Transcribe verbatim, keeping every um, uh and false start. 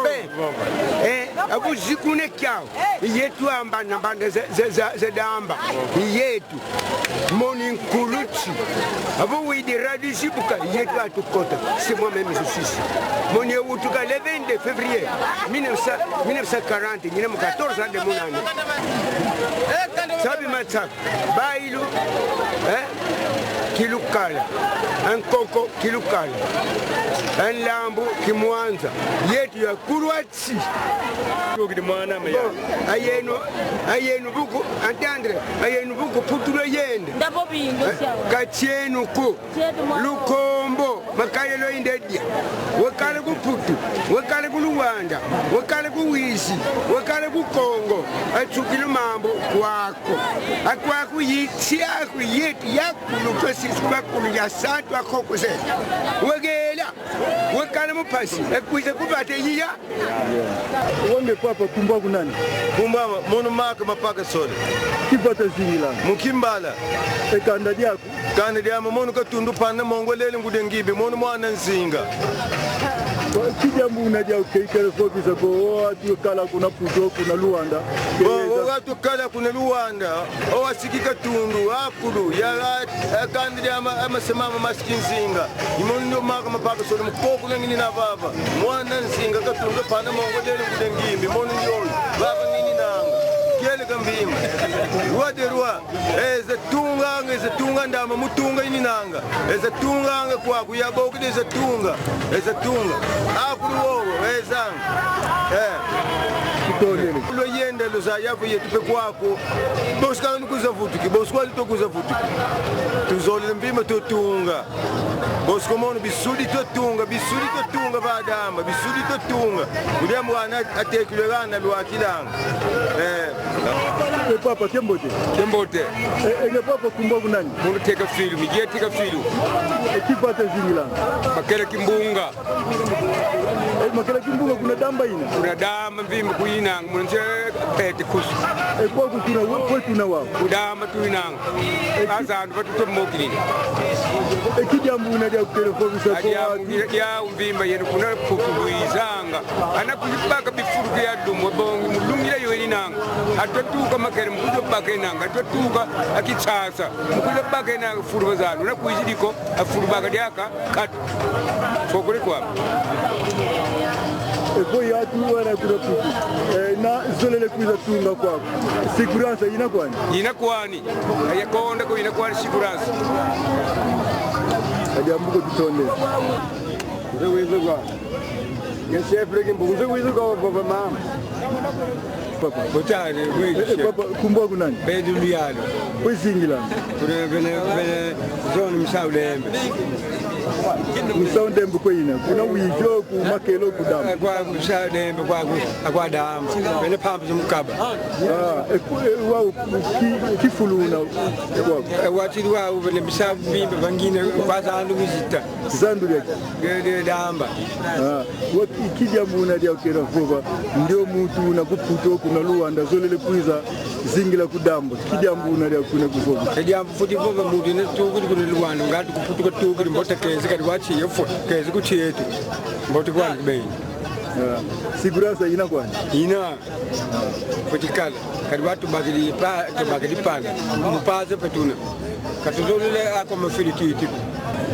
Be, eh, abu zikune kiau. Yetu amba na mbanda ze, ze, ze, ze damba. Yetu. Moni nkuluti. Abu widi radi zibuka, yetu atukota. C'est moi-même, je suis ici. Moni wutuka le vingt-deux février mille neuf cent, mille neuf cent quarante, nyina mu quatorze ans de mon année. Sabi matsa. Bailu, eh? Kilukala. Nkoko kilukala. Nlambu kimwanza. Yetu ya kulwati. Tukidi mwana maya. Bon, ayenu, ayenu buku, entendre, ayenu buku putula yende. Ndabo bingo. Eh, siawa. Katienu ku. Lukombo, makalelo inde dia. Wakala ku Putu, wakala ku Luanda, wakala ku Wizi, wakala ku Kongo, atukile mambu kwaku. Akwaku yitiaku yeti yakulu kwesi kwakulu ya santu akokuse. Wegela, wakala mu mpasi, ekwiza kubata yiya. Wenge papa, nkumbu aku nani? Nkumbu ame, mono Maka Mapaka Sole. Ki vata zingila? Mu Kimbala. E kanda diaku? Kanda diame mono Katundu Pana Mongwa Lele Ngudi Ngimbi, mono mwana Nzinga. Ki diambu una diaku kele fokisa ko, o atu kala kuna Putu, kuna Luanda? Bo, o atu kala kuna Luanda, o asiki Katundu, akulu, ya, a, a, kanda diame, a, mase mama masiki Nzinga. I mono ndio Maka Mapaka Sole, mukoko na nginina vava. Mwana Nzinga Katundu Pana Mongwa Lele Ngudi Ngimbi, mono ndio. Vava ngininanga. Kieleka Mbimba. Roi des rois. Eza tunganga, eza tunga ndama mutunga ininanga. Eza tunganga kwaku, yabokele eza tunga. Eza tunga. Akulu wowo, ezanga. Eh. Kutolele. Lwayenda luzaya vo yetu pe kwaku. Bosi kala nukwiza vutuki, bosi kwali tukwiza vutuki. Tuzolele Mbimba tutunga. Bosi ko mono bisudi tutunga, bisudi tutunga va damba, bisudi tutunga. Mu diambu ana atekilwe ana lwakilanga. Eh. E papa, kiambote. Kiambote. E, e, nge papa, nkumbu aku nani? Mono Teka Filu, Miguel Teka Filu. E, ki vata zingila? Makela Kimbunga. E, Makela Kimbunga kuna damba ina? Kuna damba Mvimba kuinanga, mono nze pete kusu. E, kwaku kuna we-, kwetu na wau? Ku damba tuinanga. E, ki- Azandu vatutomokilile. E, ki diambu una diaku kele fokisa ko atu? Diambu dia Mvimba yenu kuna Putu lwizanga. Ana kuzibaka bifuluka ya dumu, bongi mulungila yo ininanga. Atwatuka Makela mu kuzobaka inanga. Atwatuka a Kinshasa mu kuzobaka inanga fulu bazanu. Na kwizidi ko, afulu baka diaka, katu. Fokole kwa. E ko yatu wana kuna Putu. E, na zolele kwiza tunga kwaku. Segurança ina kwani? Ina kwani. Aya konda ko ina kwani segurança. A diambu ko tutonde. Nze wiza kwa. Nge chef leki mbu, nze wiza kwa papa mama. Papa. Boa tarde, boa tarde. E, e, papa, nkumbu aku nani? Pedro Luyalo. Kwe zingila? Kuna vene, vene, zone Misau Dembe. Misau Dembe kwe ina? Kuna Wizi, ku Makela, ku damba? Eh, kwa Misau Dembe, kwa, kwa, kwa damba. Vene pampu zimukaba. Ah, e, ku, e, wau, ki, ki fulu una, e, wau? E, watidi wau, vene Misau Mbimba, vangine, kwa zandu mizita. Zandu diaki? De, de, damba. Ah, wa ki, ki diambu una diaku kele vova, ndio muntu una ku Putu kuna Luanda zolele kwiza zingila ku damba? Ki diambu una diaku kele vova? E diambu fweti vova, muntu una tukidi kuna Luanda, ngatu ku Putu katukidi, mbote kezi, kadi wati yefo, kezi kuti yetu. Mbote kwani kubeni. Ah, segurança ina kwani? Ina. Fweti kala. Kadi watu bakidi pa, tubakidi pana. Mupaze pe tuna. Katuzolele ako mafili titi.